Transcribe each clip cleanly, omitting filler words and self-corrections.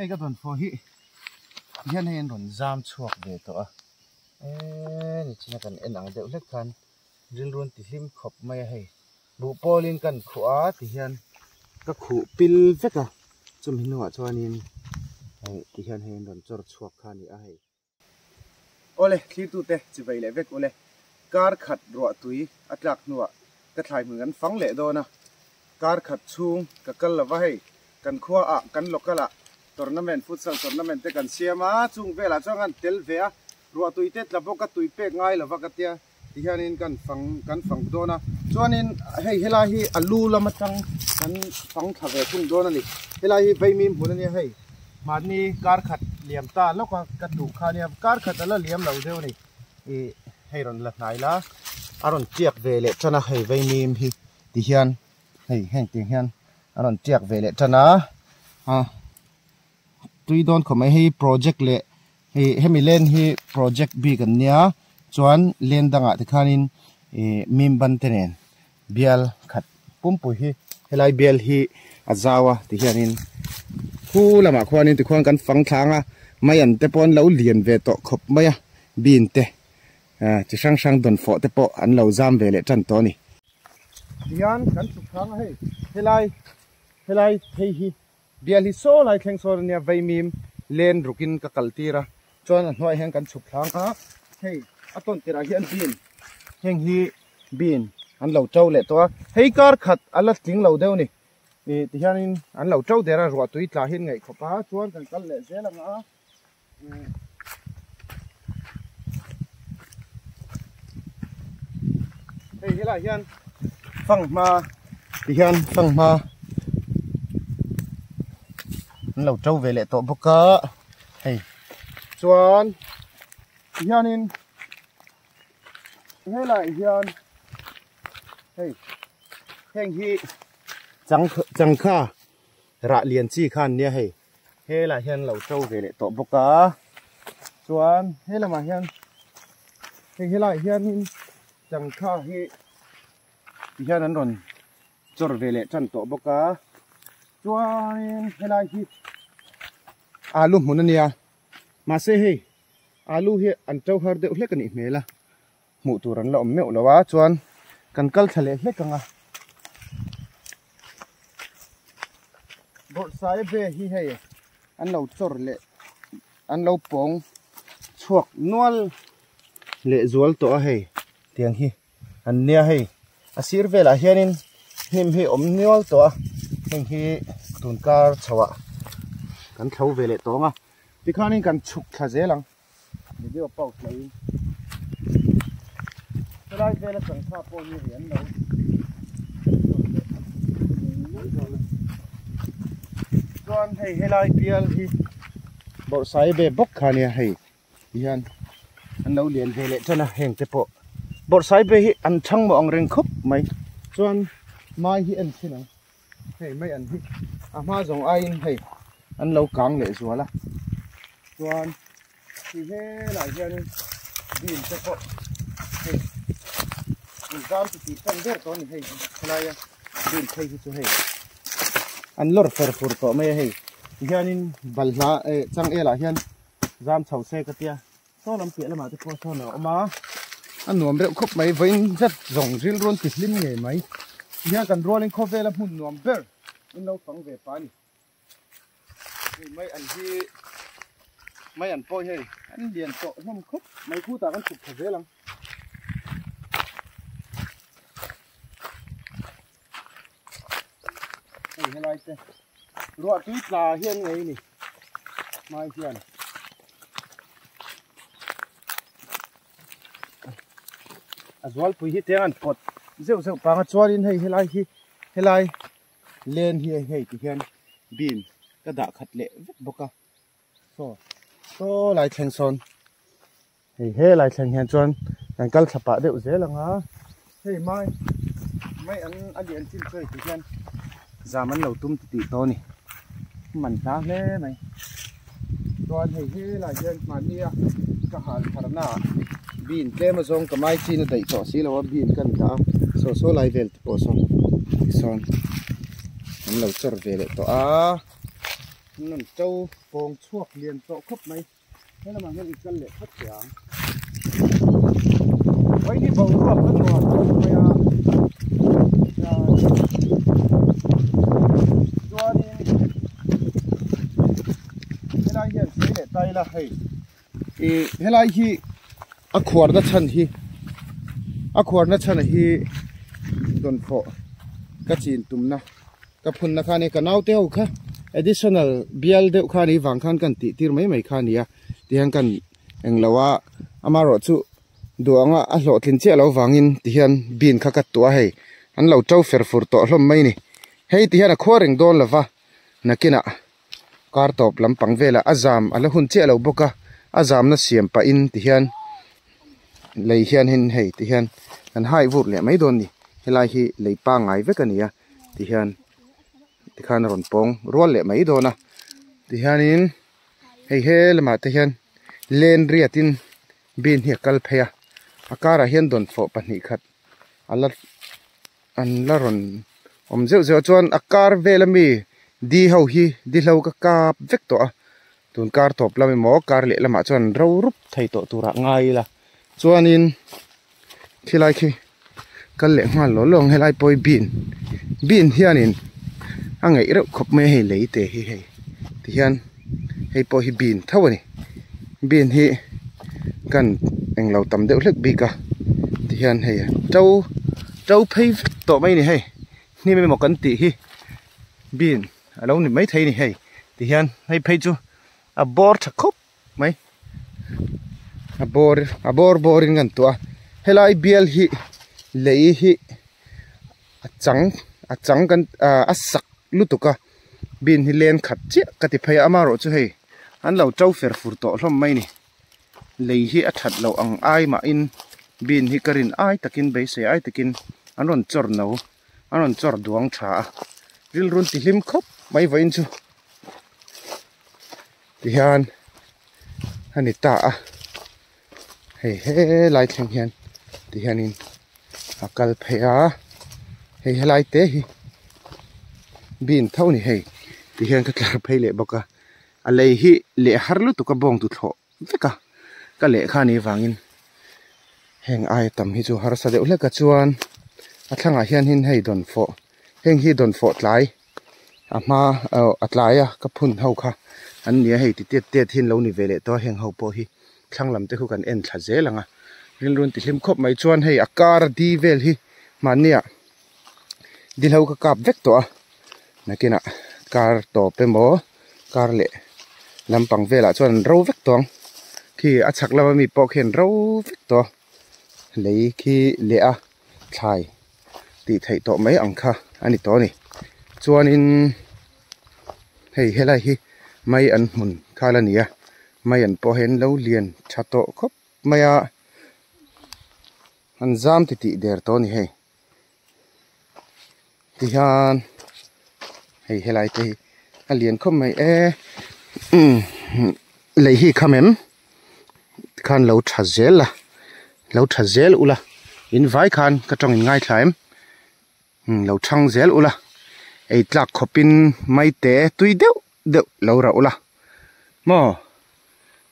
Hei ka dawnfawh hi hian hei an rawn zam chhuak ve tawh a, eee nichina kan en ang deuh hlek khan rilru an ti hlim khawp mai a hei. Buh pawlin kan khuh a ti hian ka khuh pil vek a, chumi hnuah chuanin hei ti hian hei an rawn chawr chhuak kha a ni a hei. Awle, thlirtute chivei leh vek ule. Kar khat ruah tui a tlak hnuah ka thlai hmun kan fang leh dawn a. Kar khat chhung ka kal lova hei, kan khua ah kan local ah tournament, futsal tournament te kan siam a, chung velah chuan kan tel ve a, ruah tui te tla bawk a tui pek ngai lova ka tia tihianin kan fang kan fang dawn a. Chuanin hei helai hi a lu lam atang kan fang thla ve thung dawn a ni. Helai hi Vaimim hmun a nia hei. Mahni kar khat liam ta lawk a ka duh kha nia kar khat a la liam lo deuh a ni. Ih hei rawn la hnai la a rawn tiak ve leh tan a hei Vaimim hi tihian hei heng tiang hian a rawn tiak ve leh tan a a tui dawn khawp mai hei project leh Hei hemi len hi project bik an nia chuan len dangah te khanin ih mim ban te nen bial khat pumpui hi helai bial hi a zau a ti hianin khu lamah khuanin tikhuan kan fang thlang a mai an te pawh an lo lian ve tawh khawp mai a bean te ah chi hrang hrang dawnfawh te pawh an lo zam ve leh tan tawh a ni. Tihian kan chhuk thlang a hei helai helai phei hi Bial hi saw lai thleng sawn ania vaimim len rukin ka kal tir a, chuan a hnuaiah hian kan chhuk thlang a, hei a tawn tirah hian bean heng hi bean an lo to leh tawh a, hei kar khat a la tling lo deuh a ni, ih ti hianin an lo to der a, ruah tui tla hi an ngaih khawp a, chuan kan kal leh zel ang a. Hei helaiah hian fanghma ti hian fanghma an lo to ve leh tawh bawk a hei chuan ti hianin helaiah hian hei heng hi chang changkha rah lian chi kha an nia hei. Helaiah hian lo to ve leh tawh bawk a chuan he lamah hian hei helaiah hianin changkha hi ti hian an rawn chawr ve leh tan tawh bawk a chuanin helai hi alu hmun a nia mahse hei alu hi an to har deuh hlek a nih hmel a hmuh tur an la awm meuh lo a chuan kan kal thla leh hlek ang a. Bawrhsai ve hi hei an lo chawr leh an lo pawng chhuak nual leh zual tawh a hei tiang hi an nia hei a sir velah hianin hnim hi awm nual tawh a heng hi tun kar chho ah kan thlo ve leh tawng a tikhanin kan chhuk thla zel ang video pause lah in helai vela changkha pawh hi rian lo chuan hei helai bial hi bawrhsai ve bawk kha nia hei hian an lo lian ve leh tan a heng te pawh bawrhsai ve hi an chhang mawh ang reng khawp mai chuan mai hi en thin ang hei mai an hi a hma zawng aiin hei an lo kang leh zual a chuan ti helai hianin bean te pawh hei inzam ti tih tan ber tawh a ni hei helaia bean phei hi chu hei an lawr fer fur tawh mai a hei ti hianin balhla eh changel ah hian zam chho se ka tia. Saw lam piah lamah te pawh sawn a awm a, a nuam reuh khawp mai vawiin zet zawng rilru an ti hlim ngei mai. Tihian kan rualin khawvela hmun nuam ber in lo fang ve pa a ni. Hei mai an hi mai an pawh hi hei an lian tawh hlawm khawp mai khutah kan chhuk tha zel ang. Hei helai te ruah tui tla hian ngei ni hmai hian a zualpui hi teng an pawt zeuh zeuh pang a chuanin hei helai hi helai len hi hei ti hian bean ka dah khat leh vek bawk a saw saw lai thleng sawn Hei helai thleng hian chuan kan kal thla pah deuh zel ang a, hei mai mai an a lian chin chu hei ti hian zam an lo tum ti tih tawh a ni, man hla hle mai. Chuan hei helai hian mahni a ka hal tharna ah bean tlem azawng ka mai chin a daih tawh si lo a bean ka ni dah a, saw saw lai vel te pawh sawn tisawn an lo chawr ve leh tawh a. An rawn to pawng chhuak lian tawh khawp mai. He lamah hian i kal leh phawt teh ang. Vaini boruak a nuam khawp mai a. Chuanin helai hian sawi leh ta ila hei ih helai hi a khuarna chhan hi a khuarna chhan hi dawnfawh ka chin tumna. Ka phunna kha a nia, ka naute ho kha additional bial deuh kha a nih vang khan kan tih tir mai mai kha a nia tihian kan englo a amaherawh chu duh anga a hlawhtlin chiah loh vangin tihian bean kha ka tuah a hei an lo to fer fur tawh hlawm mai a ni hei tihian a khuar reng dawn lova nakinah kar tawp lampang velah a zam a la hun chiah lo bawk a a zamna siam pahin tihian lei hian hin hei tihian kan hai vur leh mai dawn a ni helai hi lei pangngai vek a ni a. Tihian tikhan a rawn pawng rual leh mai dawn a tihianin hei he lamah te hian len riatin bin hi a kal phei a a karah hian dawnfawh pahnih khat a la an la rawn awm zeuh zeuh a chuan a kar vel ami di ho hi di hlo ka kap vek tawh a tun kar tawp lam emaw kar leh lamah chuan ro rup thei tawh turah ngai ila chuanin. Khilai khi kal leh nghal law law ang helai pawh hi bean bean hianin a ngeih reuh khawp mai a hei lei te hi hei tihian hei pawh hi bean tho a ni bean hi kan englo tam deuh hlek bik a tihian hei to to phei vek tawh mai a ni hei hnim emaw kan tih hi bean a lo ni maithei a ni hei tihian hei phei chu a bawr tha khawp. mai a bawr a bawr bawr in kan tuah a helai bial hi lei hi a chang a chang kan ah a sak lutuk a bin hi len khat chiah ka ti phei a amaherawh chu hei an lo to fer fur tawh hlawm mai a ni lei hi a that loh ang ai mahin bin hi ka rin ai takin beisei ai takin an rawn chawr no an rawn chawr duang tha a rilru an ti hlim khawp mai vawiin chu. Tihian a ni ta a hei helai thleng hian tihianin a kal phei a hei helai te hi bean tho a ni hei tihian ka tlar phei leh bawk a a lei hi leh har lutuk a bawng tuthlawh vek a ka leh kha anih vangin heng aia tam hi chu harsa deuh hlek a chuan a thlangah hianin hei dawnfawh heng hi dawnfawh tlai. A hma aw a tlai a ka phun ho kha an nia hei ti tiat tiat hi an lo ni ve leh tawh a heng ho pawh hi thlang lam te khu kan en thla zel ang a rilru an ti hlim khawp mai chuan hei a kar a di vel hi mahnia di hlo ka kap vek tawh a nakinah kar tawp emaw kar leh lampang velah chuan an ro vek tawh ang khi a chhak lama mi pawh khi an ro vek tawh a lei khi leh a thlai. tih theih tawh mai ang kha a ni tawh a ni chuanin hei helai hi mai an hmun kha la ni a mai an pawh hi an lo lian tha tawh khawp mai a an zam ti tih der tawh a ni hei tihian hei helai te hi a lian khawp mai e umm lei hi kham em. Khan lo tha zel a lo tha zel ula in vai khan ka tawng in ngaithla em umm lo thang zel ula ei tlak khawp in mai te tui deuh deuh lo rah ula maw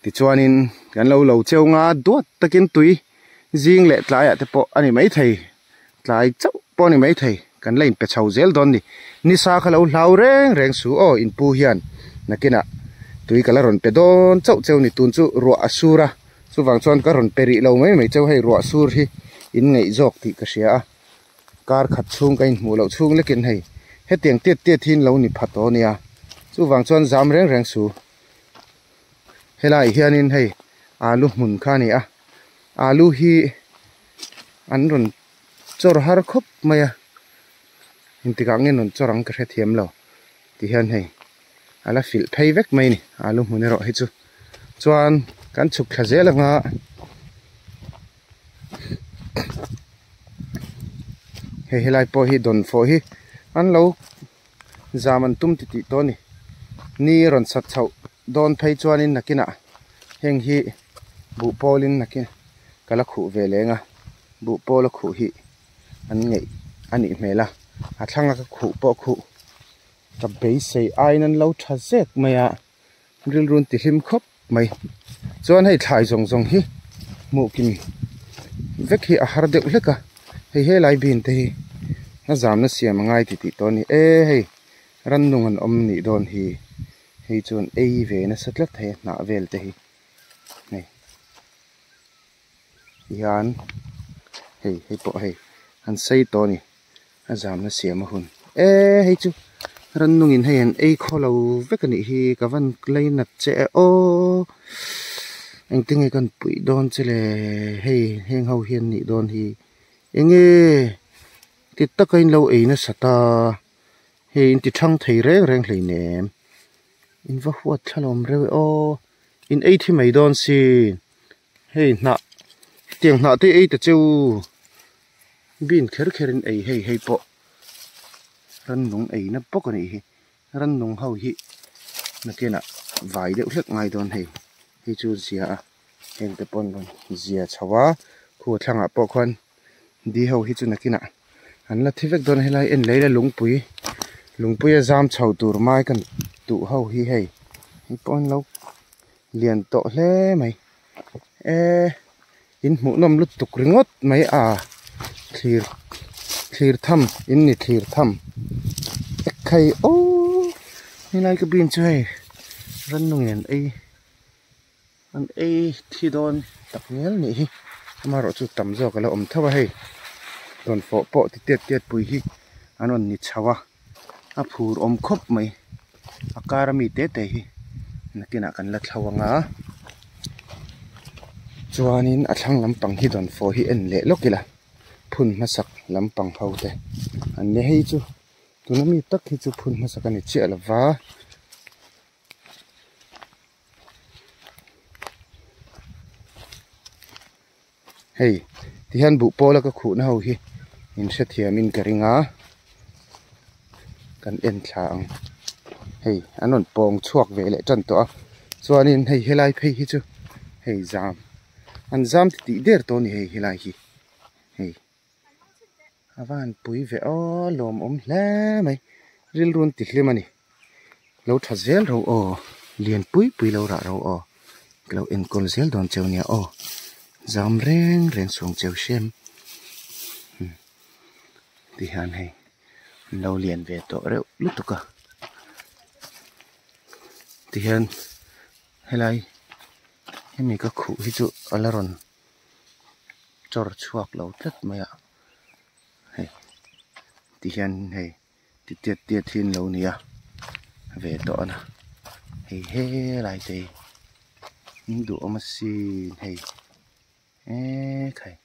tichuanin kan lo lo cheu nga duat takin tui zing leh tlaiah te pawh a ni maithei tlai chauh pawh a ni maithei kan la inpe chho zel dawn ni nisa kha lo hlau reng reng su aw inpu hian nakinah tui ka la rawn pe dawn chauh cheu ni tun chu ruah a sur a chuvang chuan ka rawn pe rih lo mai mai cheu hei ruah sur hi in ngaih zawk tih ka hria a kar khat chhung ka inhmuh loh chhung lekin hei hetiang tiat tiat hi in lo ni pha tawh a nia chuvang chuan zam reng reng su helaiah hianin hei alu hmun kha a ni a alu hi an rawn chawr har khawp mai a engtikah nge rawn chawr ang ka hrethiam lo ti hian hei a la filh phei vek mai a ni alu hmun erawh hi chu chuan kan chhuk thla zel anga hei helai pawh hi dawnfawh hi an lo zam an tum titih tawh a ni ni rawn sat chhoh dawn phei chuanin nakinah heng hi buh pawlin nakin ka la khuh ve leng a buh pawl a khuh hi an ngeih a nih hmel a a thlanga ka khuh pawh khuh. Ka beisei aiin an lo tha zek mai a, rilru an ti hlim khawp mai. Chuan hei thlai zawng zawng hi hmuh kim vek hi a har deuh hlek a, hei helai bin te hi a zamna siam a ngai ti tih tawh a ni. E hei rannung an awm nih dawn hi, hei chuan ei ve nasa tlat thei a hnah vel te hi hei hian hei hei pawh hei an sei tawh a ni. A zamna siam a hun e hei chu rannung in hei an ei khaw lo vek a nih hi ka van lei nat che e aw engtin nge kan puih dawn che le hei heng ho hian nih dawn hi enge ti taka in lo ei nasa ta hei in ti thang thei reng reng hleinem in va huat thla lawm reuh e aw in ei thi mai dawn sin hei hnah tiang hnah te ei ta cheu. Bean kher kher in ei hei hei pawh rannung ei na bawk a nih hi rannung ho hi nakinah vai deuh hlek ngai dawn hei hei chu zia a heng te pawn rawn zia chho a khu thlangah pawh khuan di ho hi chu nakinah an la thi vek dawn a helai en lei la lungpui lungpui a zam chho tur mai kan tuh ho hi hei hei pawh an lo lian tawh hle mai e. In hmuhnawm lutuk ringawt mai a thlir thlir tham in ni thlir tham ekhai aww helai ka bin chu hei rannung in an ei an ei thi dawn tak ngial nih hi amaherawh chu tam zawk a la awm tho a hei dawnfawh pawh ti tiat tiat pui hi an rawn ni chho a a phur awm khawp mai a kar ami te te hi nakinah kan la thlo ang a chuanin a thlang lampang hi dawnfawh hi en leh lawk ila phun hmasak lampang ho te an ni hei chu tuna mi tak hi chu phun hmasak a ni chiah lova. Hei tihian buh pawla ka khuhna ho hi in hrethiamin ka ring a kan en thla ang hei an rawn pawng chhuak ve leh tan tawh a chuanin hei helai phei hi chu hei zam an zam ti tih der tawh a ni hei helai hi hei a va han pui ve aw lawmawm hle mai rilru an ti hlim a ni. Lo tha zel ro aw, lian pui pui lo rah ro aw, ka lo enkawl zel dawn cheu nia aw, zam reng reng chhung cheu hrem ti hian hei an lo lian ve tawh reuh lutuk a, ti hian helai hemi ka khuh hi chu a la rawn chawr chhuak lo tlat mai a, hei ti hian hei. Ti tiat tiat hi an lo ni a ve tawh a na hei helai te hi in duhawm asin hei ekhai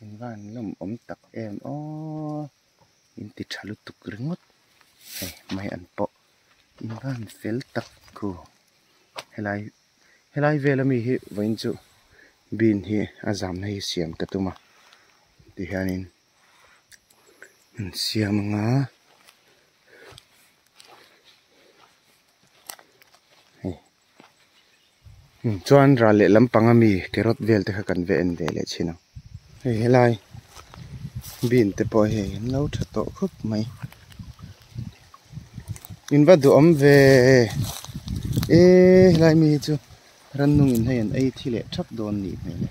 in van lawmawm tak em aww in ti tha lutuk ringawt hei mai an pawh in van fel tak khu helai helai vel ami hi vawiin chu bean hi a zamna hi siam ka tum a tihianin. An siam ang a hei chuan ral leh lampang ami carrot vel te kha kan va en ve leh thin ang hei helai bean te pawh hei an lo tha tawh khawp mai in va duhawm ve e helai mi hi chu rannung in hei an ei thi leh thap dawn nih hmel e.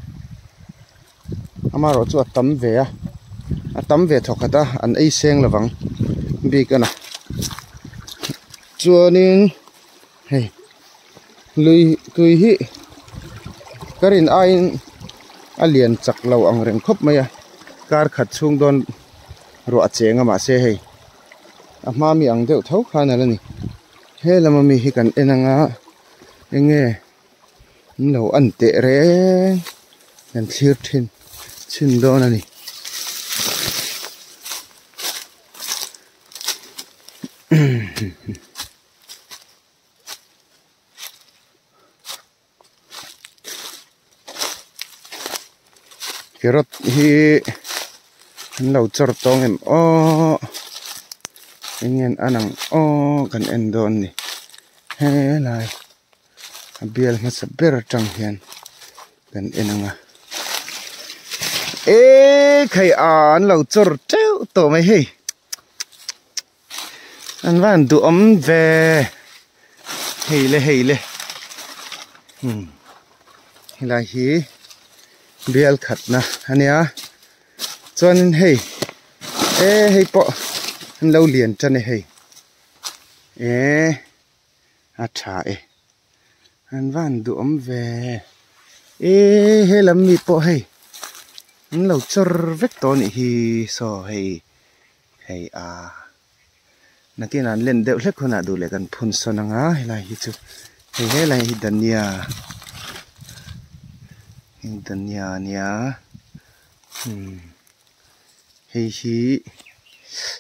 Amaherawh chu a tam ve a, a tam ve thawk khat a, an ei seng lovang bik a na. Chuanin hei lui tui hi ka rin aiin a lian chak lo ang reng khawp mai a, kar khat chhung dawn ruah a cheng a mahse hei a hma mi ang deuh tho khan a la ni. He lama mi hi kan en anga eng nge. An lo an teh reng kan thlir thin chhin dawn a ni. Carrot hi an lo chawr tawng em aw eng nge an an ang aw kan en dawn a ni helai. A bial hmasa ber atang hian kan en ang a eee khai a an lo chawr teuh tawh mai hei. An van duhawm ve hei le hei le umm helai hi bial khatna a nia chuanin hei e hei pawh an lo lian tan e hei ehh a tha e an van duhawm ve e he lam mi pawh hei an lo chawr vek tawh a nih hi saw hei hei ah. Nakin an len deuh hlek hunah duh leh kan phun sawn ang a helai hi chu hei helai hi dania hei dania a nia umm hei hi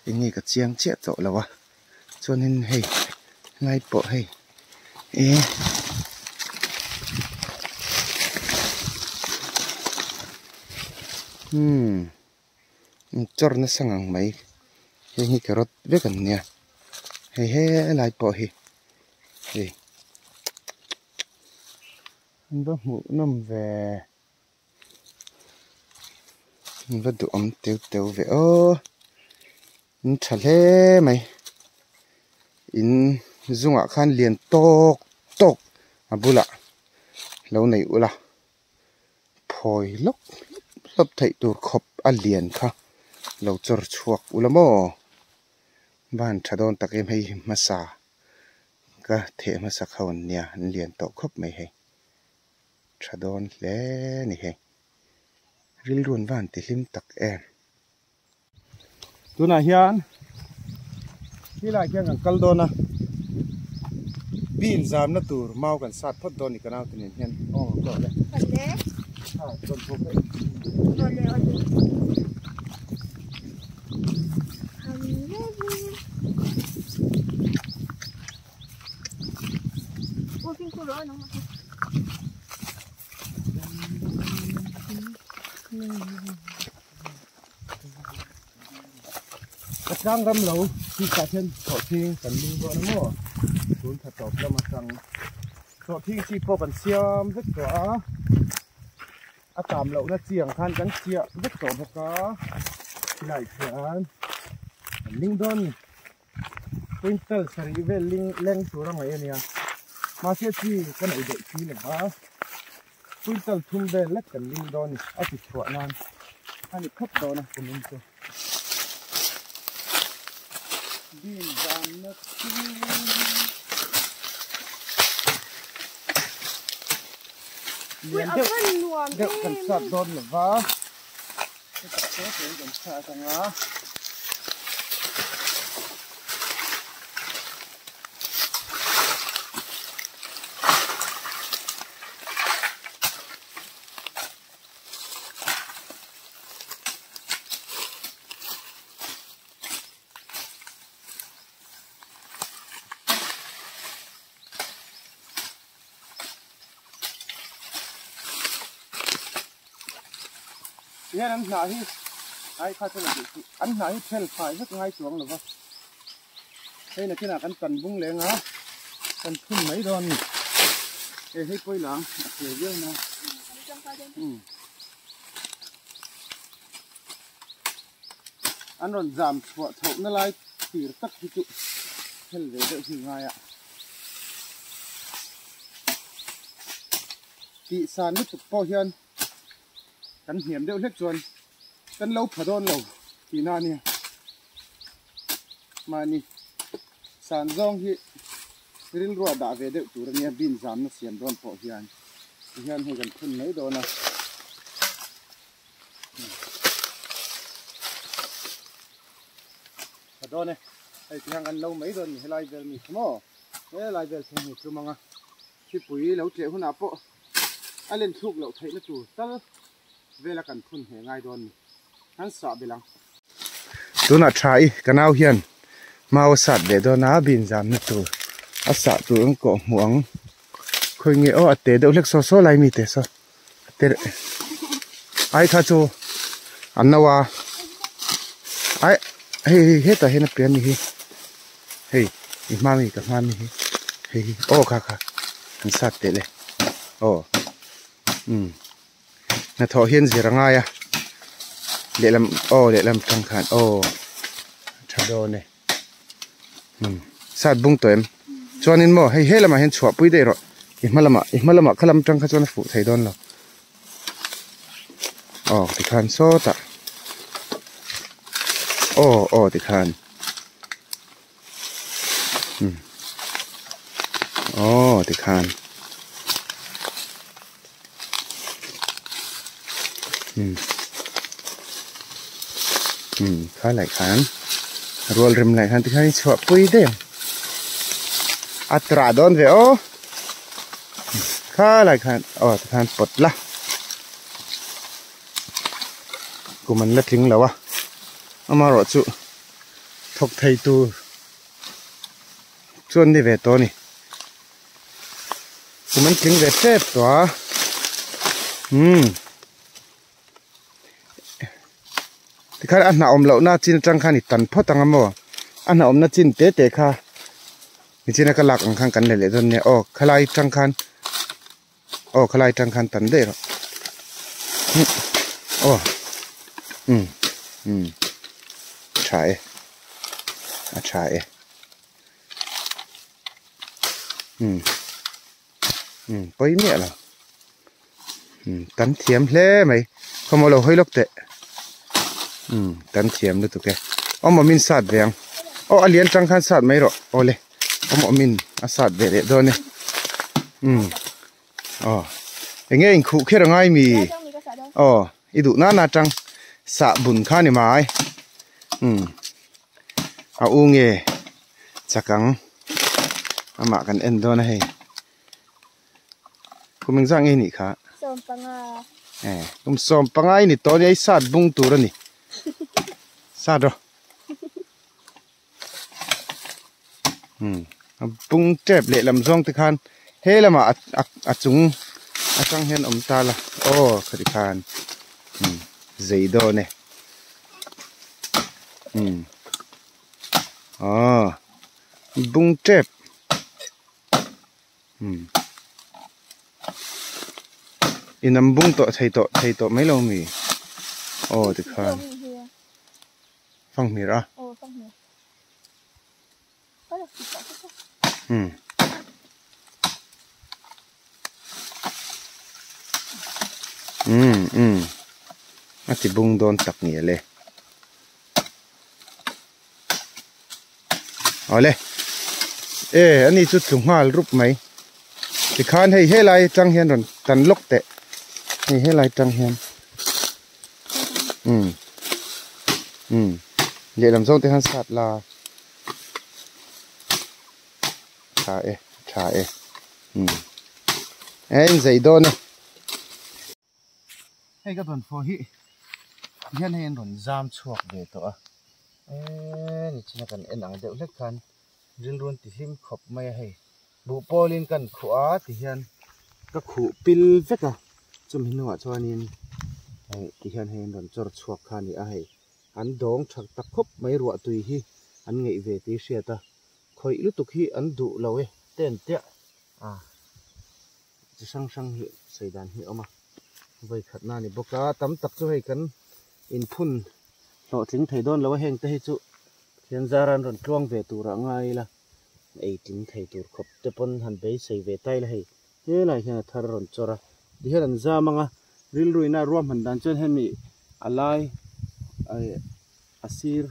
eng nge ka chiang chiah tawh lo a chuanin hei helai pawh hei eh umm. Chawr nasa ngang mai heng hi carrot vek an nia hei helai pawh hi hei an va hmuh nawm ve an va duhawm teu teu ve aw an tha hle mai in zungah khan lian tawk tawk a bulah lo nei ula. Phawi lawp lawp theih tur khawp a lian kha lo chawr chhuak ula maw? Van tha dawn tak em hei hi hmasa ka theh hmasa kho an nia an lian tawh khawp mai hei tha dawn hle a ni hei rilru an van ti hlim tak em. Tunah hian helai hian kan kal dawn a bean zamna tur mau kan sat phawt dawn a ni ka naute nen hian aw ka awle Ka tlang ram lo hi tah hian sawhthing kan ling dawn a maw tun thla tawp lam atang sawhthing chi pawh kan siam vek tawh a a tam lohna chi ang khan kan chiah vek tawh bawk a khilai khian kan ling dawn a ni quintal sarih vel ling leng tur a ngaih a nia mahse chi ka neih daih si lo va. Quintal thum vel lek kan ling dawn a ni a ti chhuah nan a ni khawp dawn a kumin chu. Bean zanna chu lian deuh deuh kan sat dawn lo va hetah te te kan sat ang a. Tihian an hnah hi ai kha chu la duh suh an hnah hi phel fai vek ngai chuang lo va. Hei nakinah kan tan bung leng a, kan phun mai dawn a ni. Hei hei pawi lang a che viau na. Umm. An rawn zam chhuah chhoh na lai tir tak hi chu hel ve deuh hi ngai a. Tih san lutuk pawh hian kan hniam deuh hlek chuan kan lo pha dawn lo tihna a nia. Mahni san zawng hi rilruah dah ve deuh tur a nia bin zamna siam dawn pawh hian tihian hei kan phun mai dawn a. Tha dawn e, hei tihian kan lo mai dawn ni helai vel mi kha maw helai vel thleng hi tlum ang a thipui lo tleh hunah pawh a len thluk loh theihna tur tal vela kan phun hneh ngai dawn ni an sah belh ang. Tunah tha i ka nau hian mau a sat leh dawn a bin zamna tur a sah tur an kawh hmuh ang khawi nge aw a te deuh hlek saw saw lai mi te saw a te ai kha chu an no a ai hei hei hetah hian a pian ni hi hei i hma mi ka hma mi hi hei hi aw kha kha an sat teh le aw umm. Hnathawh hian zir a ngai a, lehlam aw lehlam tang khan aw tha dawn e. Um sat bung tawh em chuanin maw hei he lamah hian chhuah pui daih rawh i hma lamah i hma lamah kha lam tang kha chuan a fuh thei dawn lo aw tikhan sawtah aw aw tikhan um aw tikhan um um kha lai khan rual rem lai khan tikhan i chhuah pui daih ang a tra dawn ve aw kha lai khan aw tikhan pawt la kum an la tling lo a amaherawhchu thawk thei tur chuan ni ve tawh a ni. Kum an tling ve tep tawh a umm tikhan a hnah awm loh na chin atang khan i tan phawt ang a maw a hnah awmna chin te te kha nichina ka lak ang khan kan la leh dawn nia aw khalai atang khan aw khalai atang khan tan daih rawh aw umm umm tha e a tha e. Umm umm pawi miah lo umm tam thiam hle mai khawmaw lo hawi lawk teh umm tam thiam lutuk e awm awmin sat ve ang aw a lian tang khan sat mai rawh awle awm awmin a sat ve leh dawn e umm aw enge inkhuh kher a ngai mi aw i duh nana tang sah bun kha ni mai umm a u nge. Chakang amah kan en dawn a hei kum engzah nge nih kha sawm panga eh kum sawm panga i ni tawh nia i sat bung tur a ni sat rawh um a bung tep leh lam zawng te khan he lamah a a chung atang hian awm ta la aw khati khan um zei dawn e um. Aw bung tep umm in an bung tawh thei tawh thei tawh mai lo mi aw tikhan fanghmir a umm umm umm a ti bung dawn tak ngial e. Awle e ani chu tlu nghal rup mai tikhan hei helai atang hian rawn tan lawk teh hei helai atang hian umm umm lehlam zawng te khan sat la tha e tha e umm e inzei dawn e. Hei ka dawnfawh hi hian hei an rawn zam chhuak ve tawh a eee nichina kan en ang deuh hlek khan rilru an ti hlim khawp mai a hei buh pawlin kan khuh a ti hian ka khuh pil vek a chumi hnuah chuanin hei ti hian hei an rawn chawr chhuak kha a ni a hei an dawng tha ta khawp mai ruah tui hi an ngeih ve tih hriat a khawih lutuk hi an duh lo e ten tiah a. Chi hrang hrang hi sawi dan hi a awm a, vawi khatna a ni bawk a, tam tak chu hei kan inphun hlawhtling thei dawn lo a, heng te hi chu thian zara an rawn tluang ve tur ah ngai ila ei tling thei tur khawp te pawn han beisei ve ta ila hei helai hian a thar a rawn chawr a, tihian an zam ang a, rilru ina ruahman dan chuan hemi a lai a sir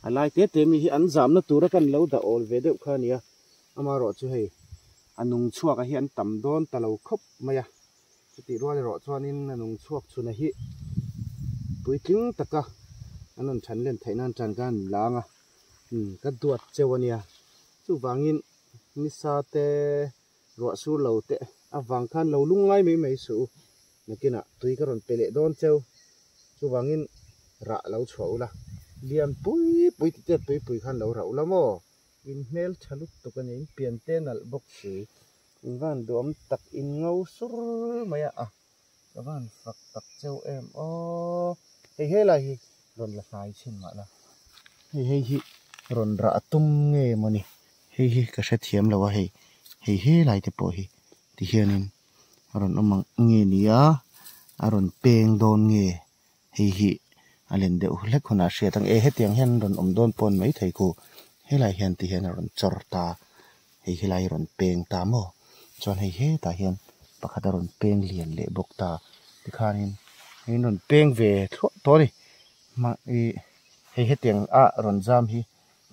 a lai te te mi hi an zamna tura kan lo dah awl ve deuh kha a ni a, amaherawh chu hei. A nung chhuak a hi an tam dawn ta lo khawp mai a, chutih rual erawh chuanin a nung chhuak chhuna hi puitling taka an rawn than len theih nan tan khan an lang a, umm ka duat cheu a nia, chuvangin nisa te ruah sur lo te avang khan lo lung ngai mai mai suh u, nakinah tui ka rawn pe leh dawn cheu, chuvangin rah lo chhuah ula, lian pui pui titiat pui pui khan lo rah ula maw. In hmel tha lutuk a ni, in pian te nalh bawk si, in van duhawm tak in ngo sur mai a, ka van fak tak cheu em aw, hei helai hi rawn la hnai chhin mah la, hei hei hi rawn rah tum nge mawni, hei hi ka hrethiam lo a hei, hei helai te pawh hi tihianin a rawn awm ang nge ni a, a rawn peng dawn nge. Hei hi a len deuh hlek hunah hriat ang e hetiang hian an rawn awm dawn pawh an mai thei ku Helai hian ti hian a rawn chawr ta hei helai rawn peng ta maw chuan hei hetah hian pakhat a rawn peng lian leh bawk ta tikhanin hei an rawn peng ve thluah tawh a ni mah ih hei hetiang a rawn zam hi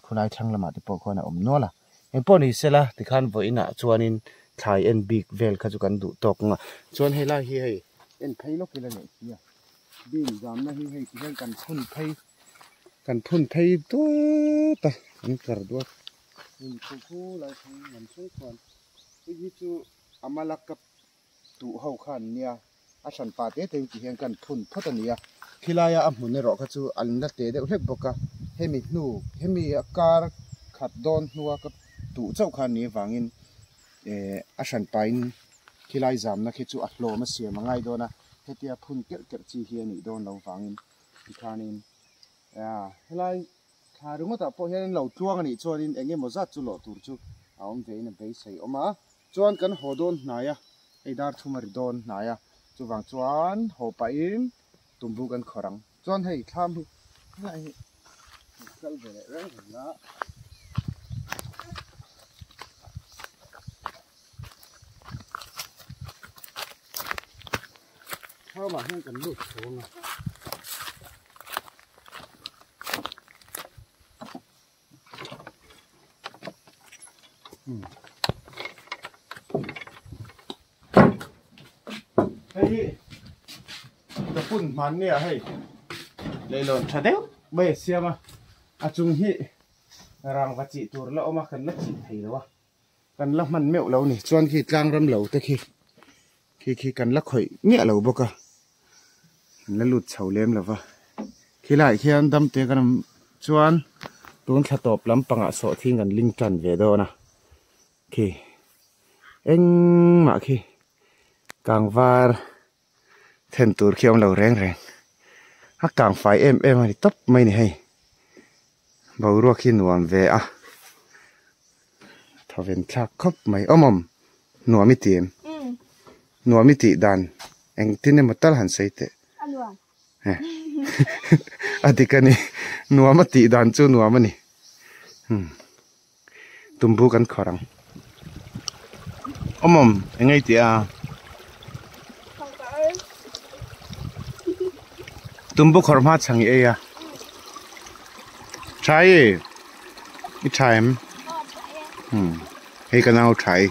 khawlai thlang lamah te pawh khuan a awm nual a engpawh ni sela tikhan vawiinah chuanin thlai en bik vel kha chu kan duh tawk ang a chuan helai hi hei en phei lawk ila leh si a bean zamna hi hei tihian kan phun phei. Kan phun phei duat a, kan kar duat. Hmun khu khu lai thlang lam thleng khuan hei hi chu a mala ka tuh ho kha an nia, a hran pa te te in ti hian kan phun phawt a ni a, khilaia a hmun erawh kha chu an la te deuh hlek bawk a, hemi hnu hemi a kar khat dawn hnua ka tuh chauh kha an nih avangin eh a hran pain khilai zamna khi chu a hlawm a siam a ngai dawn a, hetia phun kerh kerh chi hi a nih dawn lo vangin. Tikhanin helai thla ringawtah pawh hian lo tluang a nih chuanin eng emaw zat chu lawh tur chu a awm vein a beisei awm a. Chuan kan haw dawn hnai a, hei dar thum a ri dawn hnai a, chuvang chuan haw pahin tumbu kan khawrh ang. Chuan hei thlam hi helai hi kal ve leh reng reng a. Thlamah hian kan lut chho ang a. Hei hi ka phun hman nia hei leilawn tha deuh mai a siam a a chung hi rangva chih tur la awm a kan la chih thei lo a kan la hman meuh lo ni chuan khi tlang ram lo te khi Khi khi kan la khawih miah lo bawk a, kan la lut chho lem lo va. Khi laiah khian dam te kan awm chuan tun thla tawp lampangah sawhthing kan ling tan ve dawn a, khi engmah khi kangvar then tur khi a awm lo reng reng, a kang fai em em a ni tawp mai ni hei, boruak hi nuam ve a. Thawven thlak khawp mai awm awm nuam i ti em? Nuam i tih dan engtin emaw tal han sawi teh. A nuam. A dik a ni. Nuam a tih dan chu nuam a ni. Tumbu kan khawrh ang. Awm awm eng nge i tih a? Tumbu khawrh hma chhang i ei a. Tha i? I tha em? Hei ka nau tha i.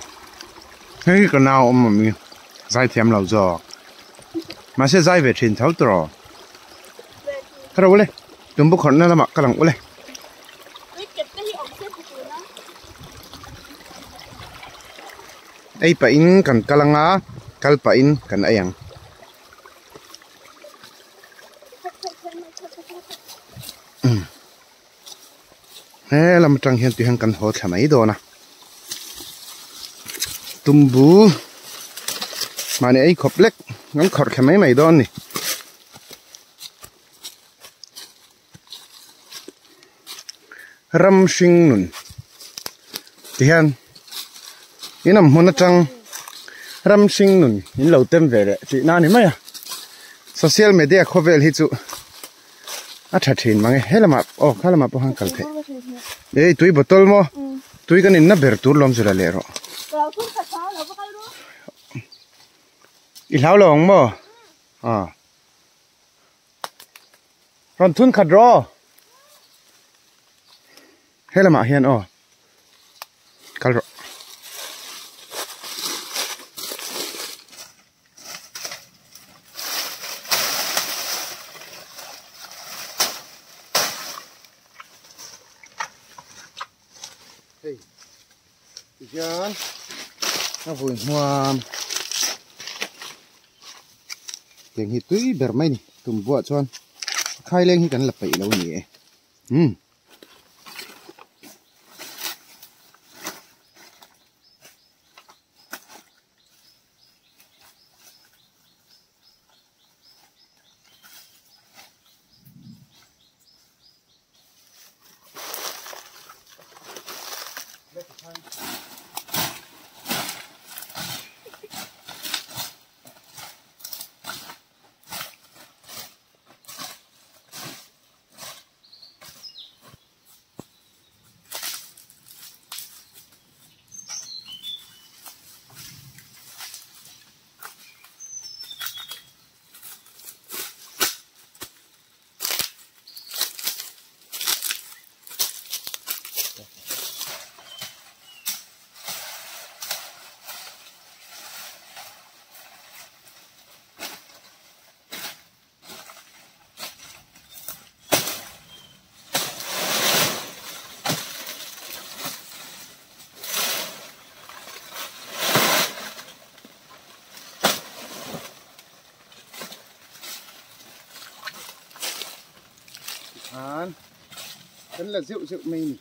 Hei ka nau awm awm i. Zai thiam lo zawk. Mahse zai ve thin tho tawh. Ka ro ule. Tumbu khawrh na lamah ka lang ule. Ei pahin kan kal anga kal pahin kan ei ang. He lam atang hian tihian kan haw thla mai dawn a tumbu mahni ei khawp lek kan khawrh thla mai mai dawn a ni. Ram hring nun tihian in awm hmun atang ram hring nun in lo tem ve leh tih na a ni mai a social media khawvel hi chu a tha thin mang e he lamah aw kha lamah pawh khan kal theih ei tui bottle maw tui kan inna ber tur lawm zula leh rawh i hlau lo ang maw ah. Rawn thun khat rawh aw. He lamah hian aw. Kal rawh. Hei tihian a vui hmuam tiang hi tui ber mai ni tum buah chuan khai leng hi kan la peih lo a ni e umm. Khan kan la zeuh zeuh mai a ni.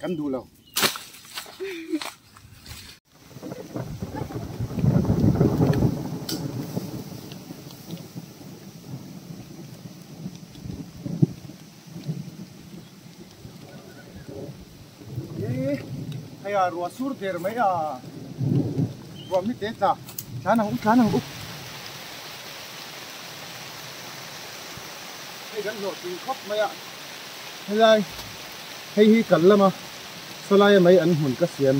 Kan duh lo. Hei a ruah sur der mai a ruah mi te tla tlan ang u tlan ang u hei kan hlawh tling khawp mai a helai hei hi kal lama sawlai a mai an hmun ka siam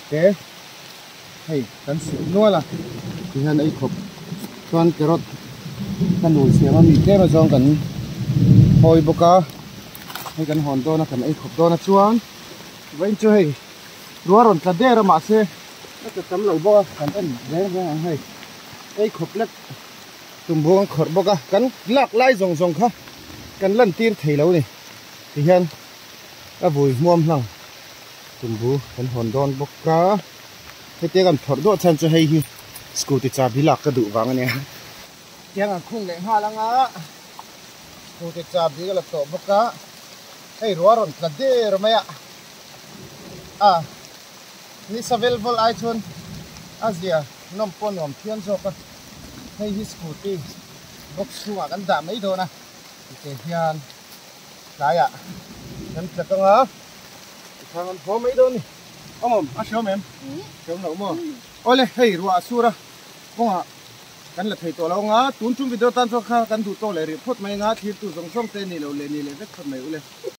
te hei kan sik nual a tihian ei khawp chuan carrot ka nun siam a mi tlem azawng kan hawi bawk a hei kan hawn dawn a kan ei khawp dawn a chuan vawiin chu hei ruah rawn tla der a mahse a tla tam lo bawk a kan en reng reng ang hei ei khawp lek tumbu an khawrh bawk a kan lak lai zawng zawng kha kan lan tir thei lo a ni tihian a vui hmuam hlang tumbu kan hawn dawn bawk a hetia kan phawrh duah chhan chu hei hi scooty chahbi lak ka duh vang a nia tiang an khung leh nghal anga scooty chahbi ka la tawh bawk a hei ruah rawn tla der mai a a nisa vel vawl ai chuan a zia nawm pawh nuam phian zawk a hei hi scooty box chhungah kan dah mai dawn a tite hian tlaiah kan tla tang a tikhang an thaw mai dawn a ni awm a hreawm em hreawm loh maw awle hei ruah a sur a kawngah kan la thei tawh lo anga tun tum video tan chuan kha kan duh tawk leh rih phawt mai anga thlir tu zawng zawng te ni lo leh ni leh vek phawt mai ule.